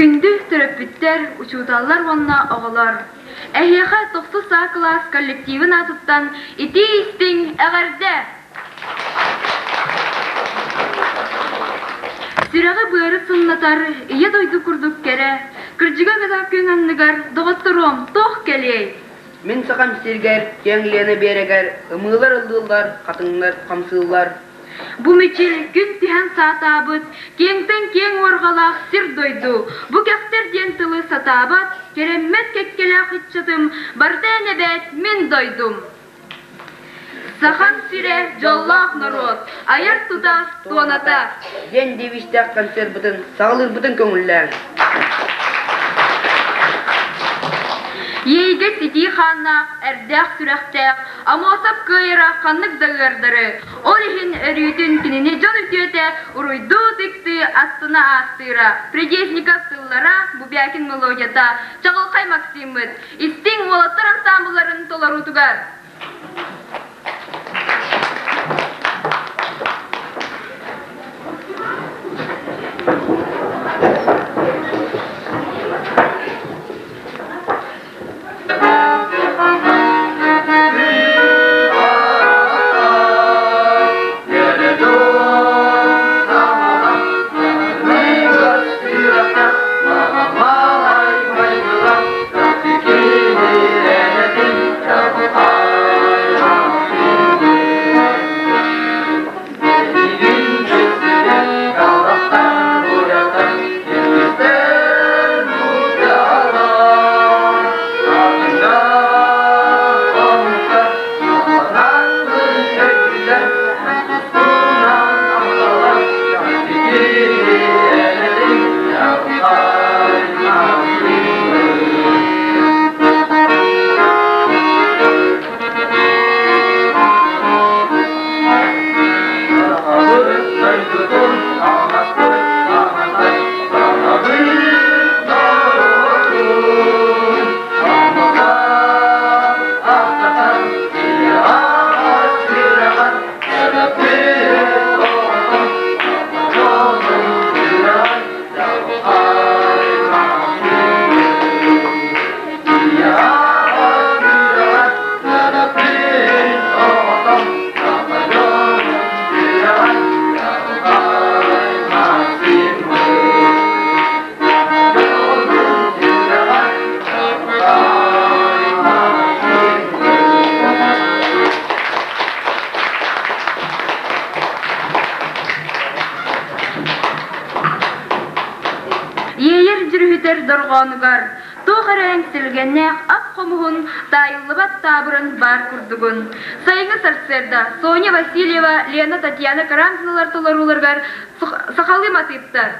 Күндү төрөппүттэр, учууталлар уонна оҕолор! Эһиэхэ тохсус А кылаас коллективын аатыттан итии-истиҥ эҕэрдэ! Сүрэҕи-быары сымнатар Ийэ дойду курдук кэрэ, кырдьыга да күн анныгар доҕотторуом туох кэлиэй? Мин сахам сиригэр, киэҥ Лена биэрэгэр ымыылар ыллыыллар, хатыҥнар хамсыыллар. Бу мичил күн түһэн саатаабыт, киэҥтэн киэҥ уорҕалаах сир-дойду, бу кэхтэр диэн тылы сатаабат, кэрэммэт кэккэлээх ыччатым, барыта эн эбээт мин дойдум. Сахам сирэ дьоллоох норуот, айар тута туоната. Диэн девизтээх концерпытын саҕалыырбытын көҥүллээҥ. Иэйгэ ситии хааннаах, эрдээх сүрэхтээх, Амосов кыайара ханнык да ыардары, ол иһин өрүүтүн кинини дьон үтүөтэ уруйдуу-тыктыы астына ааттыыра. Придесников тыллара, Бубякин мелодията, Чаҕылхай Максиммыт, истиҥ уолаттар ансаамбылларын толоруутугар. Иэйэр дьүрүһүтэр дорҕоонугар туох эрэ эҥсилгэннээх ап. хомуһун, таайыллыбат таабырын баар курдугун. Сайыҥҥы сарсыарда Соня Васильева, Лена Татьяна Карамзиналар толорууларыгар сахалыы матыыптар.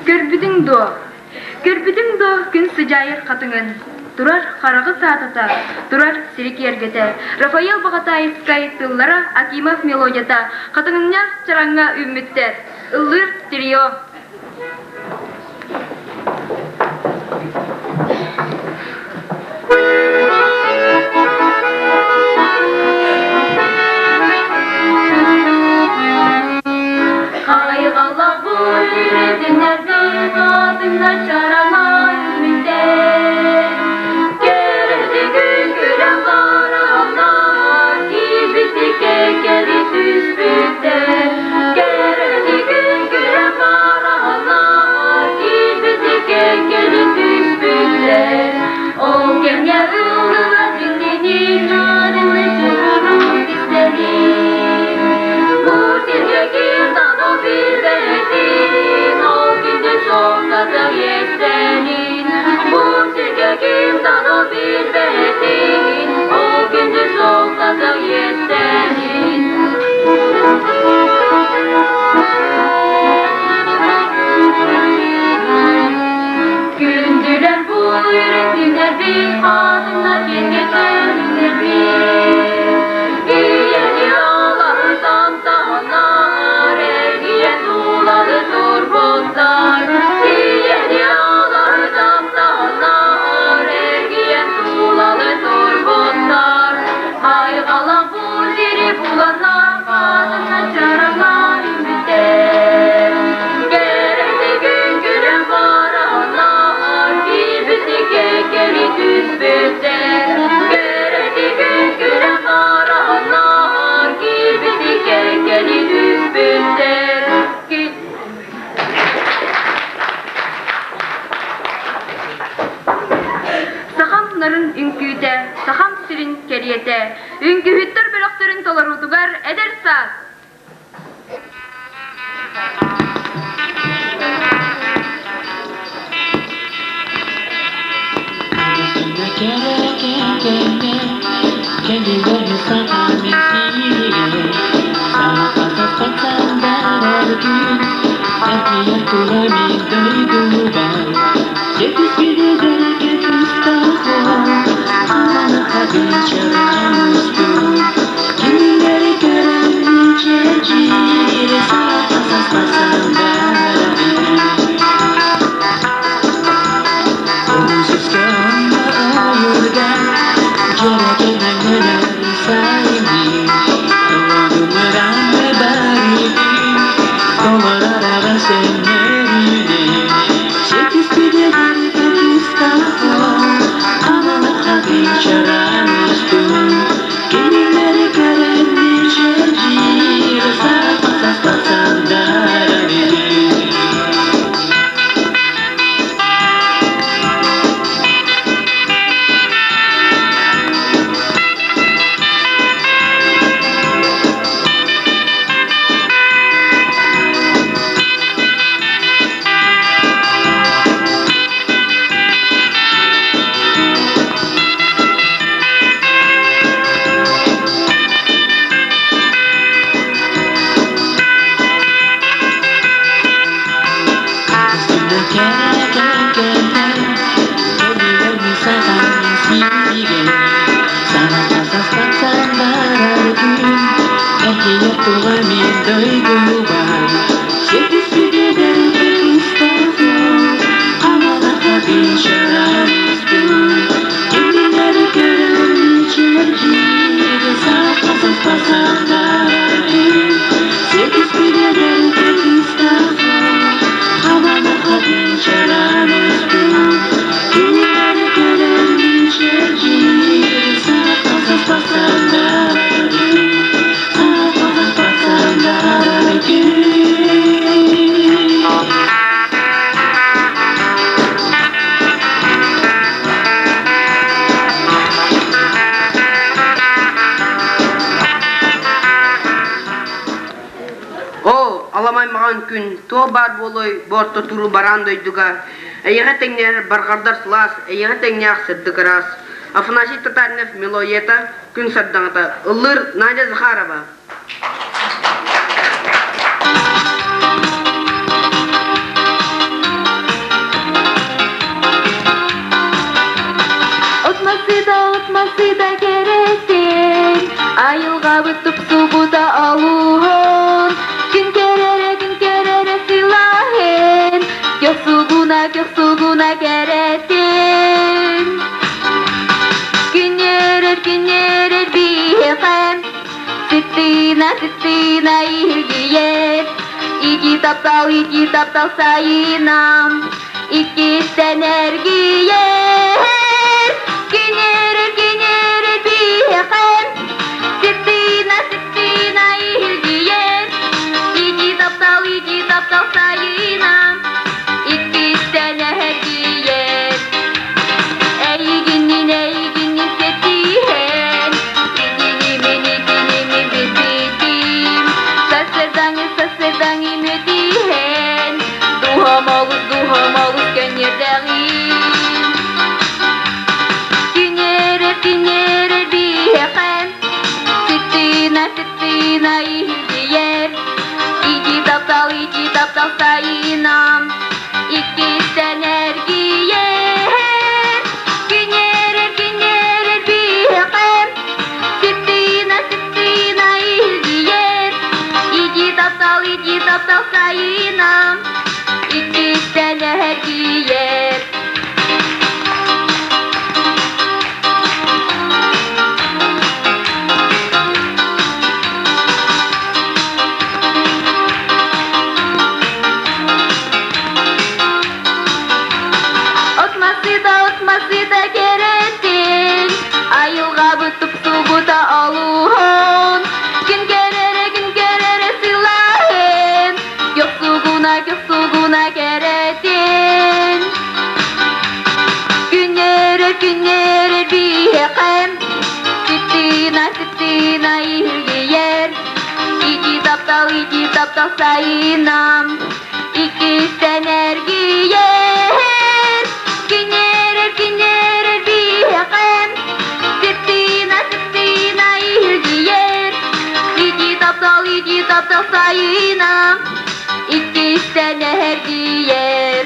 Көрбүтүҥ дуо? Көрбүтүҥ дуо күн сыдьаайар хатыҥын? Турар хараҕы саатата, турар сири киэргэтэ. Рафаэл Баҕатаайыскай тыллара Акимов мелодията хатыҥынньах чараҥҥа үүммүттэр. Ыллыыр трио. Ол кэмҥэ ыллылар дьиҥнэнин, арылы чугурук истэрин. Бу сиргэ ким даҕаны билбэтин, ол күндү суолтата иэстэнин. Бу сиргэ ким даҕаны билбэтин, ол күндү суолтата иэстэнин. Күндүлэр бу үрүҥнэрбит, хатыҥнар киэргэтэрбит. Ийэни алаһытан таһынар, эргийэн тулалы турбуттар. Ийэни алаһытан таһынар, эргийэн тулалы. нарын үҥкүүтэ, Сахам сирин кэриэтэ. Үҥкүүһүттэр бөлөхтөрүн толоруутугар эдэр саас Оо, аламай маҕан күн, туох баар буолуой бу орто туруу бараан дойдуга? Эйиэхэ тэҥнээх барҕардар сылаас, эйиэхэ тэҥнээх сырдык ыраас. Афанасий Татаринов мелодията Күн сардаҥата ыллыыр Надя Захарова. Отмасыда, отмасыда кэрэтин, айылҕабыт тупсубута олуһун. Күн кэрэрэ, күн кэрэрэ сылаһын, көхсугуна, көхсугуна кэрэтин. Күннэрэр, күннэрэр биһиэхэ, сыттыына, сыттыына иһиргийэр. Ити таптал, ити таптал сайынам, иккистэн эргийэр. Күннэрэр, күннэрэр биһиэхэ, сыттыына, сыттыына иһиргийэр. Ити таптал, ити таптал сайынам, иккистэн эргийэр. Эйигиннин, эйигиннин сэтиһэн, итини мин, итини мин билбитим. Сарсыардаҥы, сарсыардаҥы мүтиһэн, дууһам олус, дууһам олус көнньүөрдэҕин. Күннэрэр, күннэрэр биһиэхэ, сыттыына, сыттыына иһиллийэр. Ити таптал, ити таптал сайынам, иккистэн эргийэр. Күннэрэр, күннэрэр биһиэхэ, сыттыына, сыттыына иһиллийэр. Ити таптал, ити таптал сайынам, иккистэн эргийэр. Отмасыта, отмасыта кэрэтин, айылҕабыт тупсубута олуһун. Күн кэрэрэ, күн кэрэрэ сылаһын, көхсугуна, көхсугуна кэрэтин. Күннэрэ, күннэрэ. таптал, ити таптал сайына Иккистэн эргийэр, кинээрэр, кинээрэр биһиэхэ Сыптыына, сыптыына иһиргийэр Ити таптал, ити таптал сайына Иккистэн эргийэр.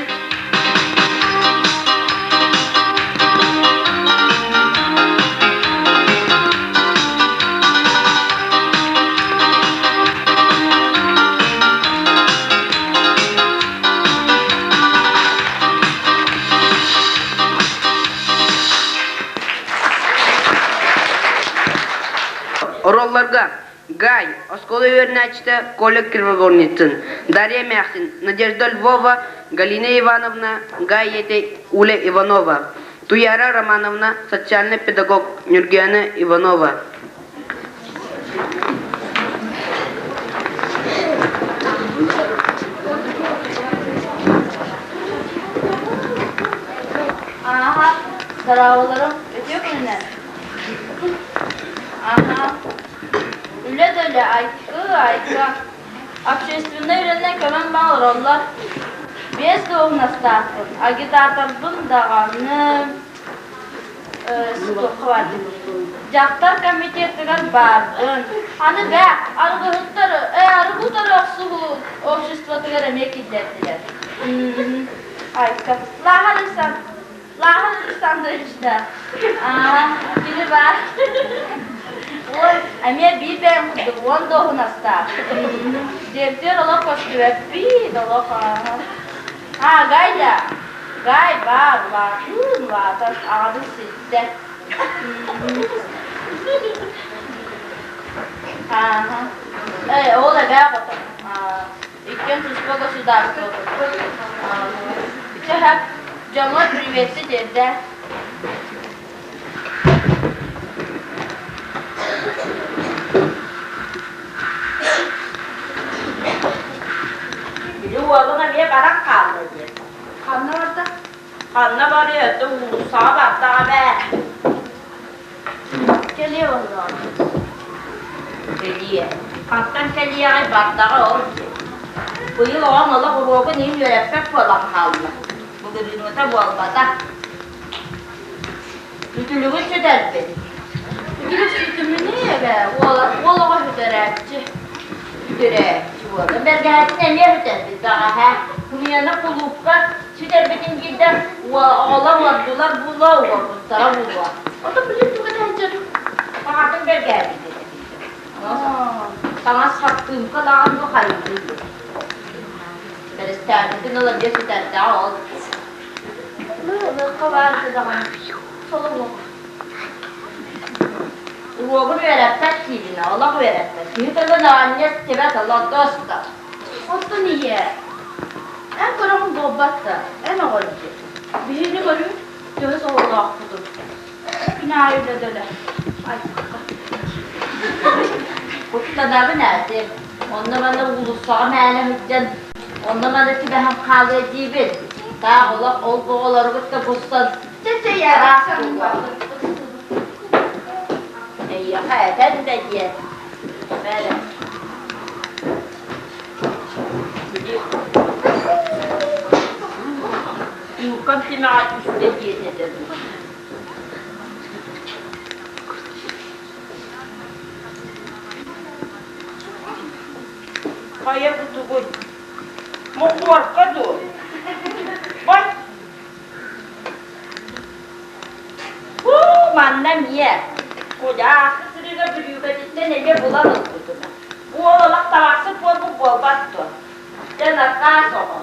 Оруолларга Гай, оскуола үөрэнээччитэ Коля Кривогорницын, Дарья Мяксин, Надежда Львова, Галина Ивановна, Гай ийэтэ Уля Иванова, Туяра Романовна, социальный педагог Нюргена Иванова. Ааха, дорооболорум, үтүө күнүнэн. Ааха, Үлэ да үлэ, айкы, айка. Общественнай үлэнэн көмөн баҕа олороллор. Биэс дуоһунастаахпын, агитаторбын даҕаны туохха бардым. Дьахтар комитетыгар баарбын. Аны бээ, арыгыһыттар, арыгы утары охсуһуу обществотыгар эмиэ киллэрдилэр. Айка. Лааһар Лааһар Александрович да кини баар. Ой, эмиэ биир бэйэм курдук уон дуоһунастаах. Дьиэбитигэр олох көстүбэппит, олох А, Гай да, Гай баар, улаатыын, улаатан аҕабын ситтэ. Ааха. Э, ол эбээ оҕото. Иккиэн туспа государство. Чэ, дьоҥҥор приветти тиэрдээ. Били уолуҥ эмиэ баран хаалла диэн. Ханна барда? Ханна барыа, это уулуссаҕа бардаҕа бээ. Кэлиэ онно. Кэлиэ. Хантан кэлиэҕэй бардаҕа ол диэн. Быйыл оҕоҥ олох уруогун иһин үөрэппэт буолан хаалла. Былырыыҥҥыта буолбатах. Үтүлүгүн сүтэрбит. Үтүлүк сүтүмүнүй эбээ, уол уол оҕо сүтэрээччи. Сүтэрээччи буолла. Бэргэһэтин эмиэ сүтэрбит бэҕэһээ. Кумьяна кулуупка сүтэрбитин биирдэ оҕолор уордулар буолуо, уорбуттара буолуо. Ото билин туга сылдьар? Саҥатын бэргээбит этэ. Таҥас хаппыыҥка даҕаны бу хайыы. Бэрэстээбитин ыла дьэ сүтэрдэҕэ ол. Лыахха баар этэ даҕаны. Соломуох. Уруогун үөрэппэт диибинэ, олох үөрэппэт. Киһи тылын аанньа истибэт, олордо сытар. Оттон ийээ, эн көрөҕүн буолбат да, эн оҕо дии. Биһигини көрүҥ, төһө сололоохпутун. Күн аайы үлэ-дэлэ. Айыкка. Куттанабын ээ, Онно-манна уулуссаҕа мээнэ сылдьан, онно-манна түбэһэн хаалыа диибин. Таах олох ол оҕолору кытта булсан Чэ-чэ ийээ, араас барахсан буолуо. Эйиэхэ этэн да диэн. Бэрэ. Били Юкам тимэҕэ түстэ диэн этэ дуу. Хайа бу тугуй? Мохуорка дуо? Бай! Уу, манна эмиэ. Кудааскы сырыыга бүрүүкэтиттэн эмиэ булан ылбытым. Уол олох табахсыт буолбут буолбат дуо? Дьэ, накаас оҕо.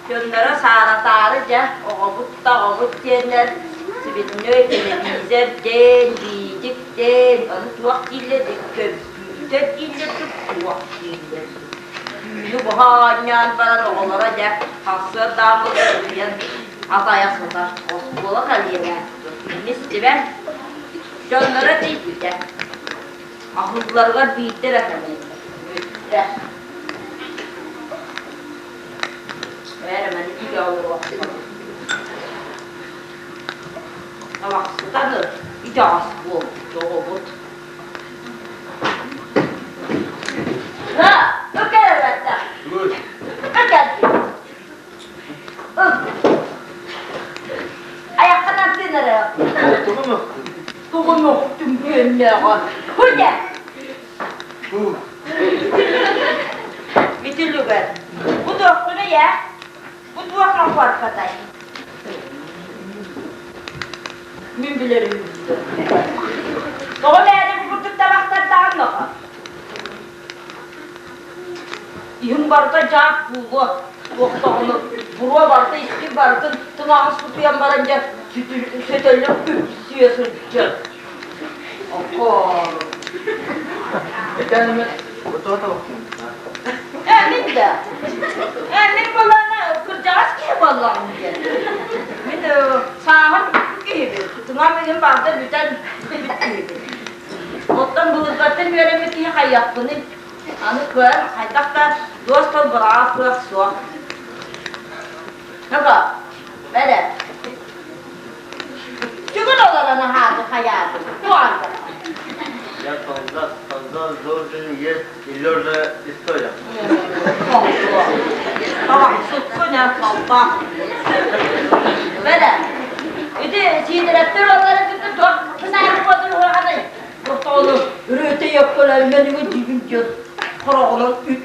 Дьонноро сааратаары дьэ, оҕобут да оҕобут диэннэр сибинньэй телевизор диэн, биидик диэн, ону туох дииллэр көмпүүтэр дииллэр туох дииллэр. Түүнү быһа оонньоон баран оҕолоро дьэ сарсыардааҥҥы утуйан атайа сытар. Оскуола кэлиэнэ кини истибэт. Дьонноро тиийбитэ. Аһылларыгар биирдэ эрэ кэлэллэр. Бүттэ. Бээрэ маны тигэ олоруохпун. Табахсытан итэҕэс буолбут оҕобут. Ха, ыккарарбатта. Ыккарди. Айаххынан тыынары. Тугун охтум күөннөөҕө. Худя! Бүтүлүгэр. Бу туохпуну я? Бу туох махуарпатай? Мин билэрим Тоҕо мээнэ бу курдук табахтардаҕын ноко? Иһин барыта дьаат буолуо, туохтаҕына буруо барыта испит барытын тыҥаҕын сутуйан баран дьэ сөтөллөн күпсүйэ сылдьар. Окоору. Ээ мин да. Ээ мин буоллаҕына кырдьаҕас киһи буоллаҕым диэн. Мин сааһым киһибин. Тыҥам иһин барыта бүтэн бүппүт киһибин. Оттон былыргаттан үөрэммит киһи хайыахпыный? Аны кыайан хайдах да дуос тыл быраҕар кыах суох. Нөкө, бэрэ. Түгүн олорон аһааты хайааты, туһанды. Я солдат, солдат должен есть и лежа и стоя. Суккуна солдат. Бэрэ. Ити сиидэреттер олары кытта туох кынаар буолар уһаҕаный? Ортоҕону өрөөтө йөккөлөрмөнүгү дьүгүн дьон хороҕунан үт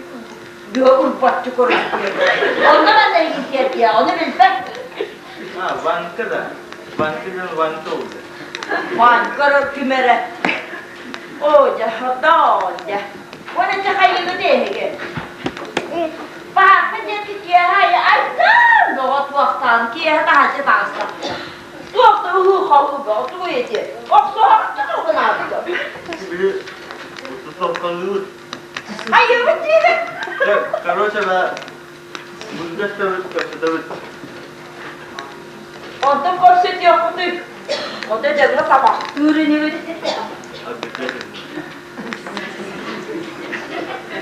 дыа урбаччы көрүстүө. Онно манна иһитиэрдиэ, ону билбэт. А, Ванька да. Ванька диэн Ванька oldu. Ванька ким эрэ. О, дьэ, хотоо, дьэ. Уонна дьэ хайыгы диэһиги. Баһаакка диэки киэһэ айдаан бөҕө туохтаан киэһэ таһырдьа таҕыста. Туох да уһуу-хаһыы бөҕө тугуй ити? Охсуһаҕыт да Били тусовкалыыбыт. Хайыыбыт диибит? Короче, да, музыкаставыт, көрсөтөбүт. Онтон көрсөтүөхпүтүй? Онто дьаҥҥа табахтыыр инибит.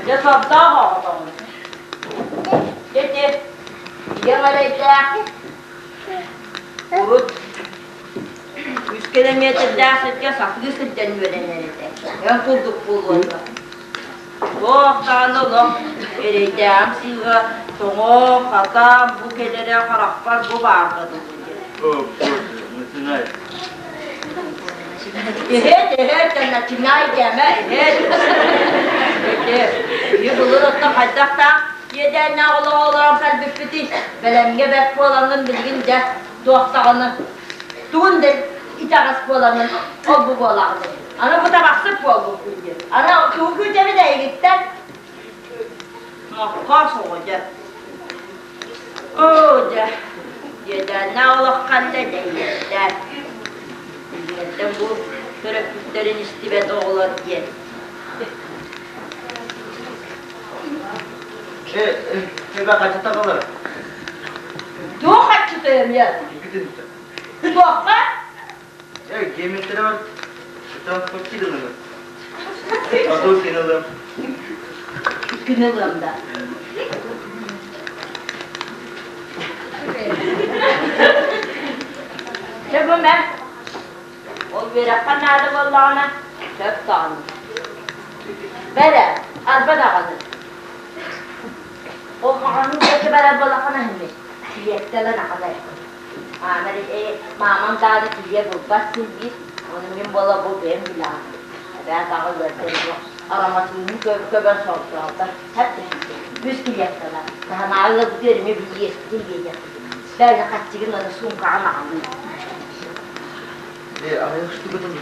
Дьэ сордоох оҕотоҕун. Дьэ ити ийэм эрэйдээх Урут үс километрдаах сиргэ сатыы сылдьан үөрэнэр этэ. Эн курдук буолуо дуо? Туох даҕаны олох эрэйдээҕим сыыһа тоҥо, хата бу кэлэрэ харахпар бу баарга дылы диэн. О, боже, начинай. Иһит, иһит, начинай диэмэ, иһит. Ити, киһи былыр оттон хайдахтаах Иэдээннээх олоҕу олорон кэлбиппитий, бэлэмҥэ бэрт буолаҥҥын билигин дьэ туох даҕаны тугун да итэҕэс буолаҥҥын ол-бу буолаҕын. Аны бу табахсыт буолбуккун диэн. Аны тугу күүтэбин эйигиттэн? Моххо соҕу дьэ. Оо дьэ, иэдээннээх олох ханна дэйиэхтээх. Билиҥҥиттэн бу төрөппүттэрин истибэт оҕолор диэн. Эбэ хачыта калар. Туох хаччыта эмиэ? Туохха? Геометрия бар. Транспорт кидылымы. Ату кинылым. Кинылым да. Чэ бу мэ. Ол үөрэххэ наада буоллаҕына, сөп даҕаны. Бэрэ, арба даҕаны. Ол маҕаһыын диэки барар буоллаххына иһиммит. Килиэптэлэн аҕалай. Аамар ээ, маамам даҕаны килиэп булбат син биир. Ону мин буола бу бэйэм билэҕин. Эбээ даҕа ыардан суох. Ароматыыны көбөн сордоото. Хэп үс килиэптэлэн. Таһынааҕы ыалбытыгар эмиэ билиэспитин биэриэхпит. Бэйэ хаччыгын аны суумкаҕын аҕалыы. Аҕыйах штукатын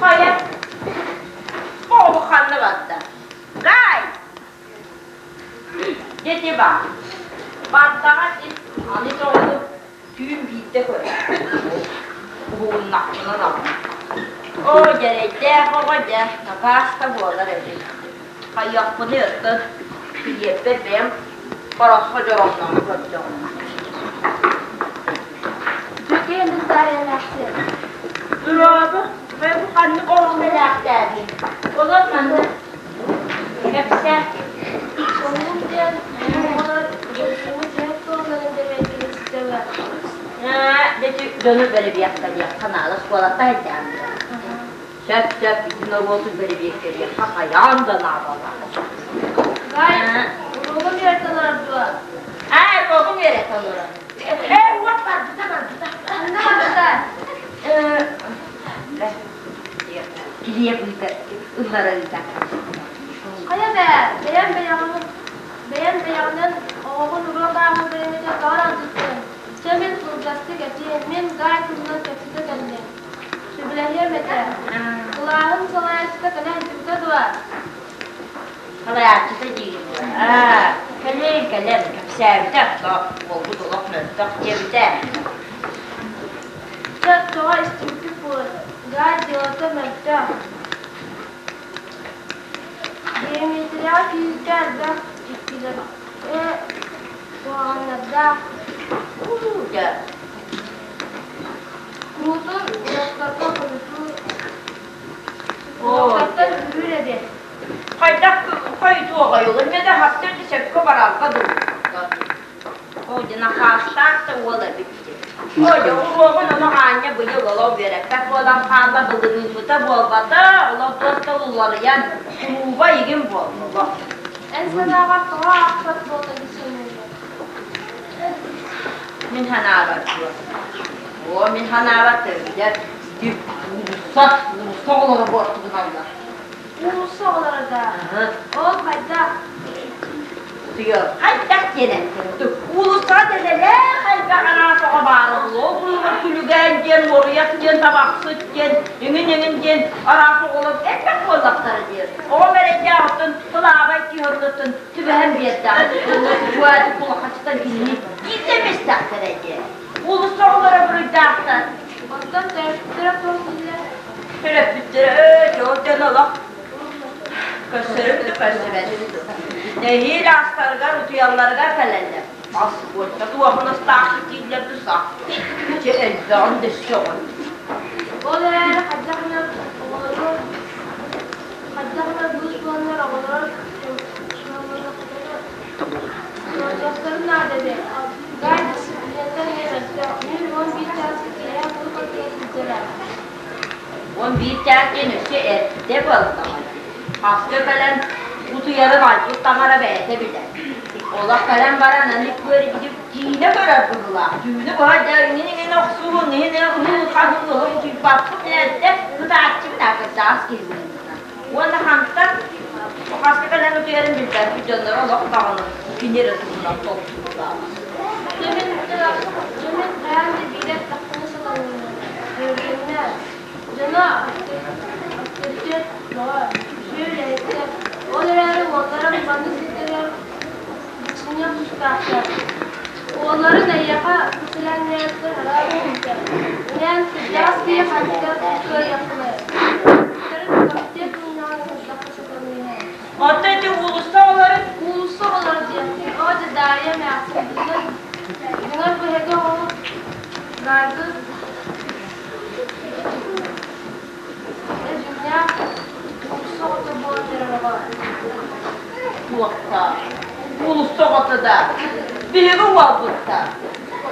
Хайа, оҕо ханна барда? Гай! Дети бар. Бардаҕа ис аны тоҕону Түүн биирдэ көрөр. Уһугуннахпына даҕаны. Оо, дьэрэйдээх оҕо дьэ, накаас да буолар эбит. Хайыахпыный оттон, килиэппэр бэйэм боросхо дьоромноон көрдөҕүм. Дьүкээн ыстаарыйалаахсыан. Дорообо, бэйэ бу ханнык оҕо мэлээхтээбий? Олор манна. Кэпсээ. Сонун диэн Ити дьону бэрэбиэркэлиэххэ наада, оскуолаттан айдаан Сөп, сөп, ити норуоту бэрэбиэркэлиэххэ хайаан да наадалаах. Гай, уруогун үөрэтэ олорор дуо? Ээ, уруогун үөрэтэ олорор. Ээ, уот барбыта, барбыта. Ханна барбыта? Килиэп ыыта, ыллара ыыта. Хайа бээ, бэйэм бэйэҕинэн, бэйэм бэйэҕинэн оҕоҕун уруок ааҕар бэйэмитэ тоҕо аралдьыттыҥ? Чэ, мин кылгастык этиэм, мин Гай туһунан кэпсэтэ кэллим. Сөбүлэһиэм этэ. Кылааһын салайааччыта кэлэ сылдьыбыта дуо? Салайааччыта диигин дуо? Аа, кэлин, кэлэн, кэпсээбитэ, буолбут олох мөлтөх диэбитэ. Чэ, тоҕо истибиппит буолуо, Гай дьыалата мөлтөх. Геометрияҕа киирбитэ элбэх иккилэр ээ куһаҕаннардаах. Уу, дьэ. Куруутун уруоктарга хойутуу уруоктартан күрүүр эбит. Хайдах хойутуоҕай ол? Эмиэ да хаста да сөпкө барарга дуу. Оо, дьэ, нахаастаах да уол эбит дии. Оо, дьэ, уруогун ону аанньа быйыл олох үөрэппэт буолан хаалла, былырыыҥҥыта буолбата, олох туох да уларыйан, курууба игин буолла. Эн санааҕар тоҕо аахпат буолла дии саныыгын? Мин санаабар дуо? Оо, мин санаабар төрүтэ ити уулусса, уулусса оҕолоро буортугуналлар. Уулусса оҕолоро да? Ол хайдах? Хайдах диэн эттим. Уулуссаҕа дэлэлээх элбэх араас оҕо баара буолуо. Ол күлүгээн диэн, уоруйах диэн, табахсыт диэн, иҥин-иҥин диэн араас оҕолор элбэх буоллахтара диэн. Оҕом эрэйдээх оттон кылаабай киһи оннуттан түбэһэн биэрдэҕэ. Уолаттан кулахачытан кинини иитэмэстэхтэрэ диэн. Уулусса оҕолоро буруйдаахтар. Оттон төрөппүттэрэ туох дииллэр? Төрөппүттэрэ ээ, дьол дьон олох Көрсөрүм да көрсүбэтим да. Нэһиилэ астарыгар утуйалларыгар кэлэллэр. Ас буочча туохунастаахтык дииллэр да сах. Чэ элбэҕин да сөҕөн. Ол эрээри хайдах эмэ оҕолору хайдах эмэ быыс буоланнар оҕолоро суоллуохтарын наада эбит. Гай дьиссипилиинэтэ эмиэ мөлтөх. Мин 11 чааска киэһэ кулууп аттыгар сылдьара. 11 чаас диэн өссө эрдэ буоллаҕа дии. Хаска кэлэн утуйарын айбыт таҥара бэйэтэ билэр. Олох кэлэн баран аны көрдүк киинэ көрөр быһыылаах. Түүнү быһа дьэ иҥин-иҥин охсуһун, иһин ыһыы-хаһыы олох утуйбаппын эрдэ ытааччыбын аа кырдьаҕас киһи быһыытынан. Уонна хантан хаска кэлэн утуйарын билбэппит дьонноро олох даҕаны кини эрэ туһунан толкуйдаабат. Дьэ мин дьэ мин хайаан да биирэ эттэхпинэ сатаныыһы. Өргөннө. Дьоно авторитет бөҕө, үтүө үлэһиттэр. Ол эрээри уоллара маннык сирдэригэр дьиксиниэх тустаахтар. Уолларын эйиэхэ бу сэлээннээриттэн араас күүтэр. Инээн кырдьаҕас киһи хайдах кыайыаххыный? Төрөппүттэрин комитет мунньаҕын ыҥырдахха сатаныыһы. Оттон ити уулусса оҕолорун Уулусса оҕолоро диэхтии, оо дьэ Дарья эмээхсин дьиҥэр дьиҥэр бу эһиги оҕоҕут Гайгы Дьиҥнээх уулусса оҕото буолан эрэр оҕо. Туохта? Уулусса оҕото да. Биһиги уолбут да.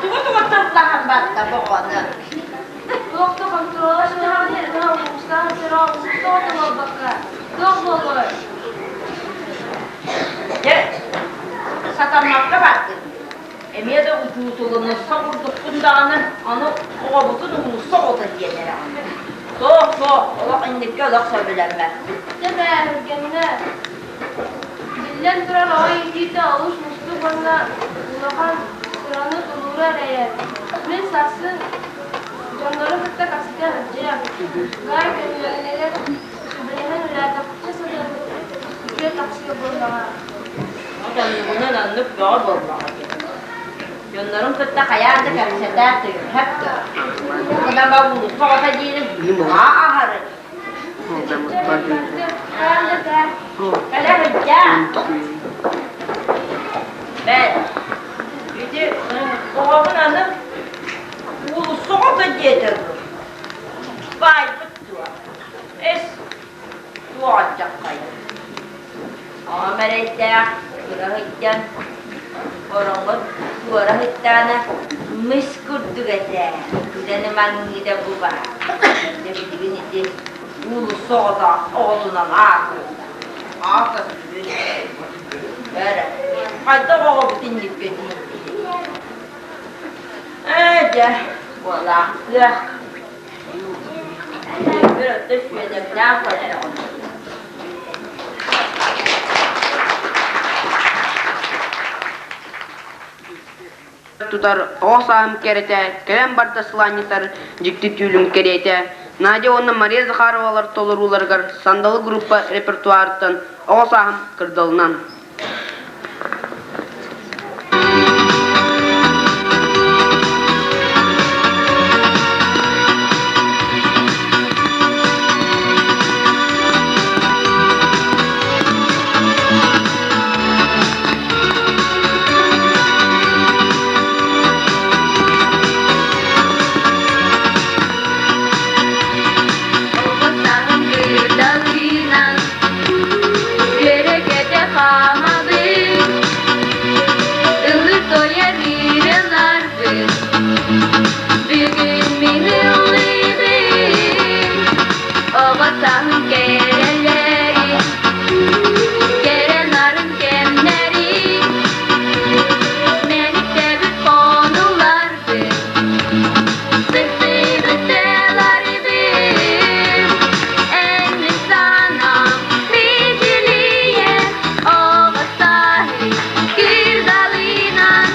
Тугу-тугу тыллаһан барда боҕону. Туох да хонтуруола суох уулуссаҕа сыра уулусса оҕото буолбакка, туох буолуой? Дьэ, сатаммакка бардым. Эмиэ да учууталыныста курдукпун даҕаны, аны оҕобутун уулусса оҕото диэн эрэҕин. Суох, суох, олох инникки олох сөбүлэммэппин. Дьэ бээ, Биллэн турар, оҕо иитиитэ олус уустук уонна улахан сыраны тулууру эрэйэр. Мин сарсын дьоннору кытта кэпсэтэ сылдьыам. Гай көннөрүнэригэр сүбэлэһэн үлэлээтэхчэ сатыыр үтүө тахсыа буоллаҕа. Оннугунан оннук бөҕө буоллаҕа дии. Дьоннорун кытта хайаан да кэпсэтээр тыйыһап да. Кына уулусса оҕото диирин наһаа аһары. Кэлэ сылдьаа. Бэл, ити оҕобун аны уулусса оҕото диэтэ дуо? Баайбыт дуо? Эс, туох алдьархайа. Аҕам эрэйдээх кыра сылдьан, ороҥҥо туора сыттаҕына мыс курдук этэ. Ымыыта ымаҥныыта бу баар. Дьэ билигин ити уулусса оҕото оҕотунан аатырда. Аата сүрүн. Эрэ, хайдах оҕобут инниккэ тиийдии? Ээ дьэ, буолаахтыах. Өйбөр өттө сүөдэрдээх көрдөҕүнэ. Тутар оҕо сааһым кэрэтэ, кэлэн барда сылаанньытар дьикти түүлүм кэриэтэ Надя уонна Мария Захаровалар толорууларыгар Сандалы группа репертуарыттан оҕо сааһым кырдалынан. Оҕо кырдалыынан үөрэ-көтө хаамабын, ылы-тойа ырыаларбын бүгүн мин ыллыыбын. Оҕо сааһым кэрэлэрин, кэрэ нарын кэмнэрин, мэниктэбит хонууларбын, сыттыыбыт тыаларбын, эн мин санаам мичилийэ, оҕо сааһын кырдалынан,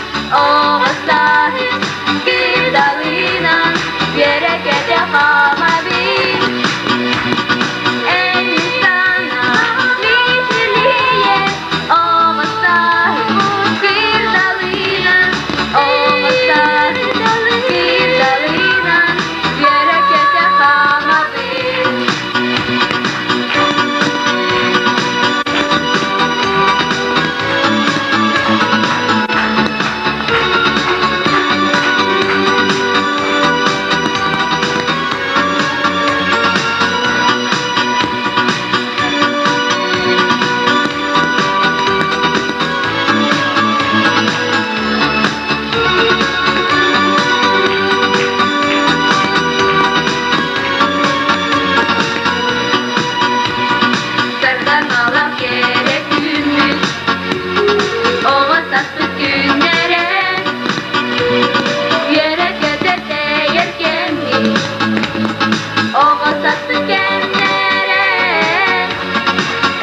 оҕо сааһын кырдалынан, үөрэ-көтө хаамабын. Эн санаам мичилийэ, оҕо сааһын кырдалынан, оҕо сааһын кырдалынан, үөрэ-көтө хаамабын. Сардаҥалаах кэрэ күммүт, оҕо саспыт күннэрэ, үөрэ-көтө тэйэр кэммит, оҕо саспыт кэмнэрэ,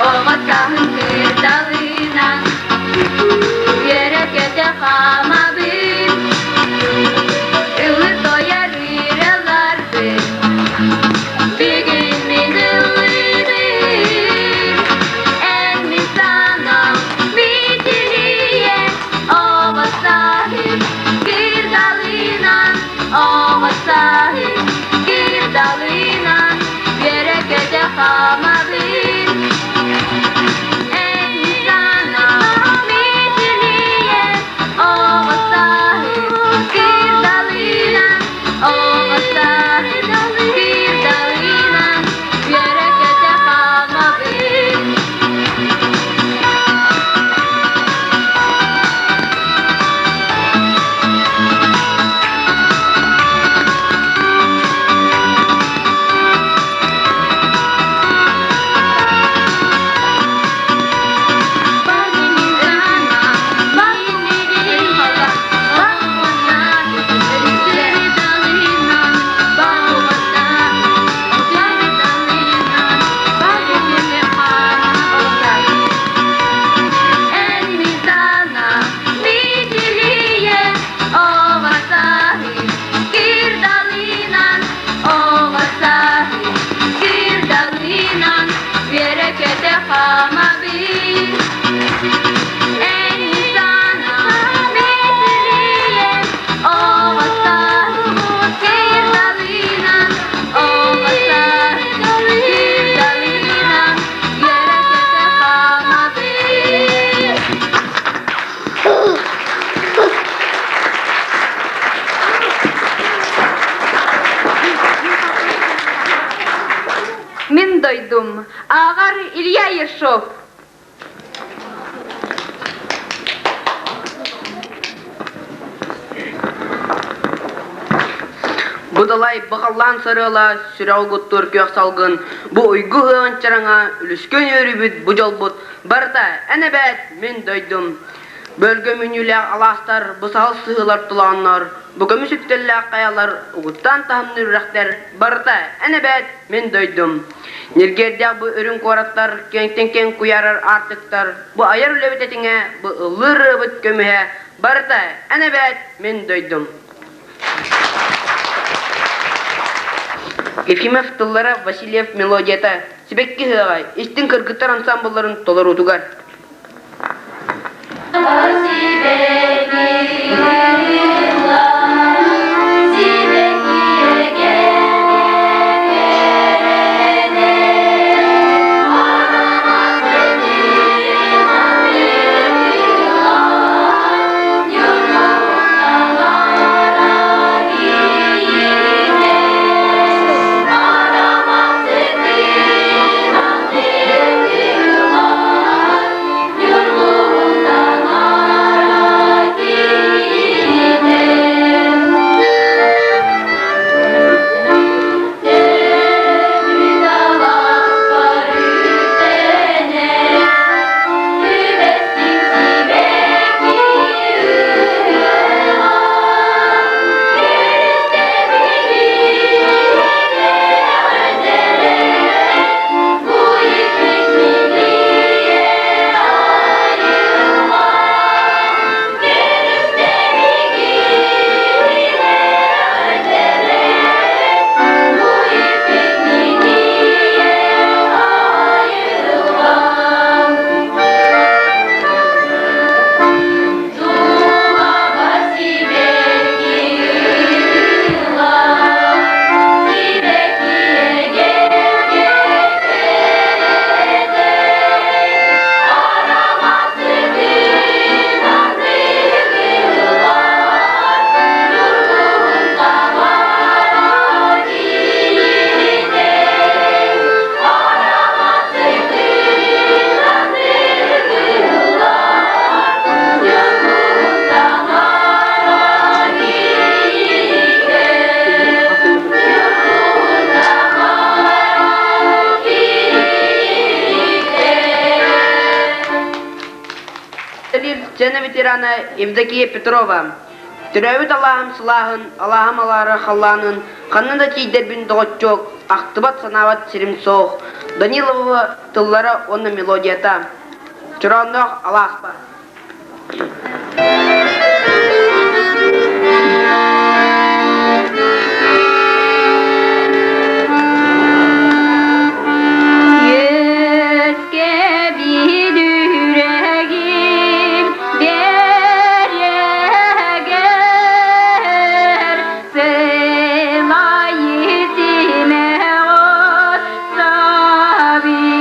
оҕо сааһын кырдалынан, үөрэ-көтө хаамабын, ылы-тойар ырыаларбын, бүгүн мин ыллыыбын, эн мин санаам мичилийэ, оҕо сааһым кырдалынан, оҕо сааһым кырдалынан, үөрэ-көтө хаамабын. Эн санаам мичилийэ, оҕо сааһым кырдалынан, оҕо сааһым кырдалынан, үөрэ-көтө хаамабын. Кирдалынан үөрэ-көтө хаамабын. Эн санаам мичилийэн, оҕо сааһым кирдалынан, оҕо сааһым кирдалынан үөрэ-көтө хаамабын. Мин дойдум ааҕар Илья Ершов. Бу далай бу халлаан сарыала, сүрэҕи угуттуур күөх салгын, бу уйгу ыаҕын чараҥа, үлүскүн үөрүүбүт бу дьолбут, барыта эн эбээт мин дойдум. Бөлгөм үүнүүлээх алаастар, бу саһыл сыһыылар толооннор, бу көмүс үктэллээх хайалар, угуттаан таһымныыр үрэхтэр, барыта эн эбээт мин дойдум. Ньиргиэрдээх бу үрүҥ куораттар, киэҥтэн киэҥ куйаарар аартыктар, бу айар үлэбит этиҥэ, бу ыллыыр ырыабыт көмүһэ, барыта эн эбээт мин дойдум. Ефимов тыллара Васильев мелодията Сибэкки ыһыаҕа истиҥ кыргыттар ансаамбылларын толоруутугар. Сцена ветерана Евдокия Петрова Төрөөбүт алааһым сылааһын, алааһым алаара халлаанын, ханна да тиийдэрбин доҕоччуок, ахтыбат санаабат сирим суох. Данилова тыллара уонна мелодията. Чороонноох алааспа. Үөскэбит үрэгим биэрэгэр сылайы симэҕот сабыта.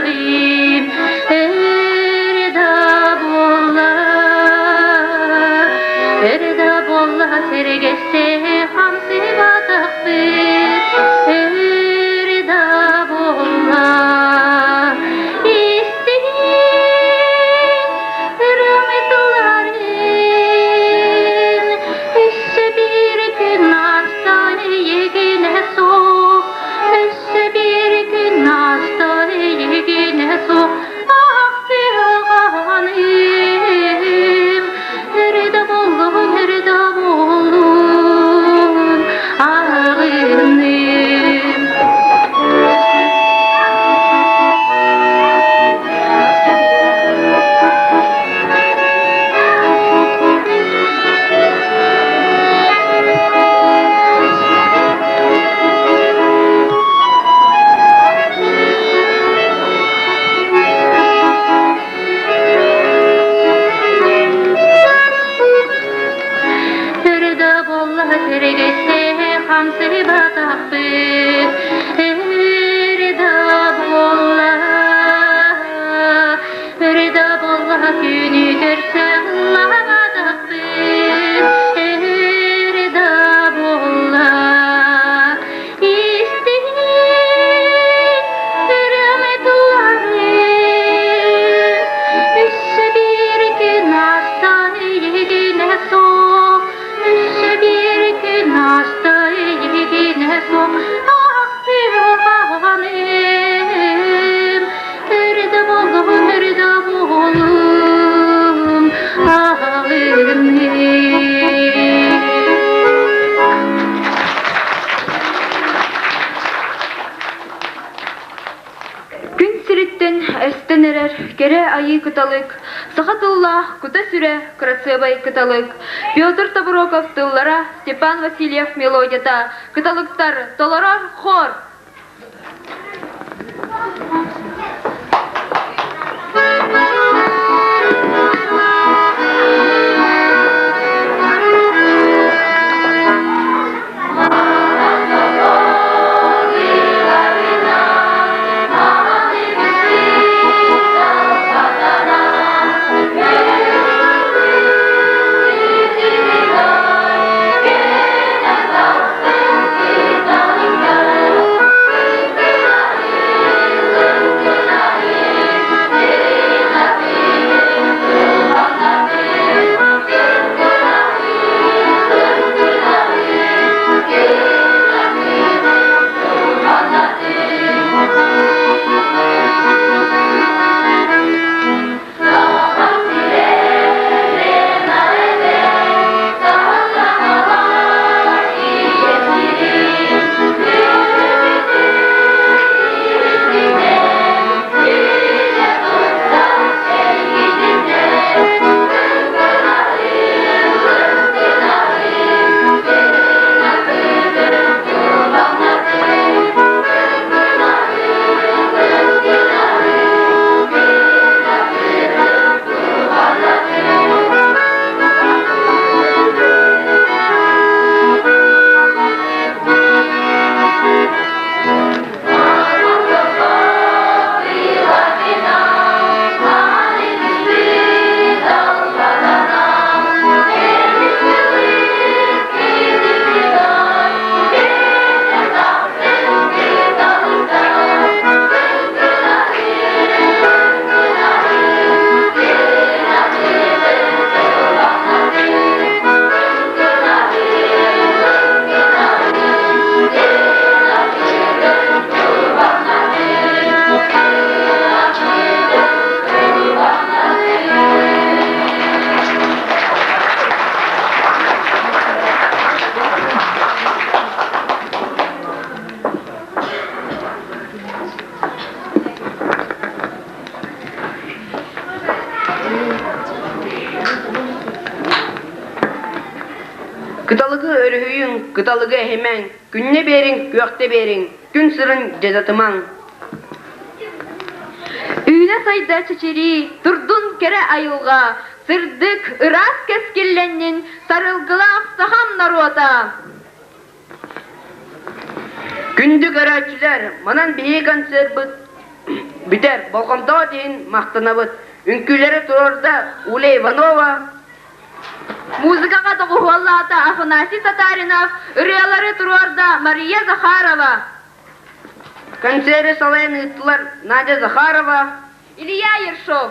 сүрэҕим эр да буолла, эр да буолла сэргэсте хамсыбатахпыт, эр да буолла. Истиҥ ырыам тылларын өссө биир күн ааста эйигинэ суох, өссө биир күн ааста эйигинэ суох, ахтыаҕаным, өрө да буоллун, өрө да буоллун, аҕынным. Өрө буолла сэргэсте хамсыбатахпыт Өрө да буолла Өрө да буолла күнү көрсө ыллаабатахпыт Өрө да буолла Истиҥ ырыам тылларын Өссө биир күн ааста эйигинэ суох Өссө биир күн ааста эйигинэ суох Ахтыаҕаным Өрдө буоллун, өрдө буоллун, аҕалыым. Күн сириттэн эстэн эрэр кэрэ айыы кыталык, саха тыллаах кута-сүрэ кырасыабай кыталык, Петр Тобуроков тыллара, Степан Васильев мелодията, кыталыктар толорор хор! Кыталыгы өрүһүйүҥ, кыталыгы эһимэҥ, күннэ биэриҥ, күөхтэ биэриҥ, күн сырын дьадатымаҥ. Үүнэ-сайда чэчирии, турдун кэрэ айылҕа, сырдык, ыраас кэскиллэннин сарылгылаах сахам норуота! Күндү көрөөччүлэр, манан биһиги концерпыт Бүтэр, болҕомтоҕут иһин махтанабыт. Үҥкүүлэри туруорда Уля Иванова. Музыкаҕа доҕуһуоллаата Афанасий Татаринов, ырыалары туруорда Мария Захарова. Концеры салайан ыыттылар Надя Захарова, Илья Ершов.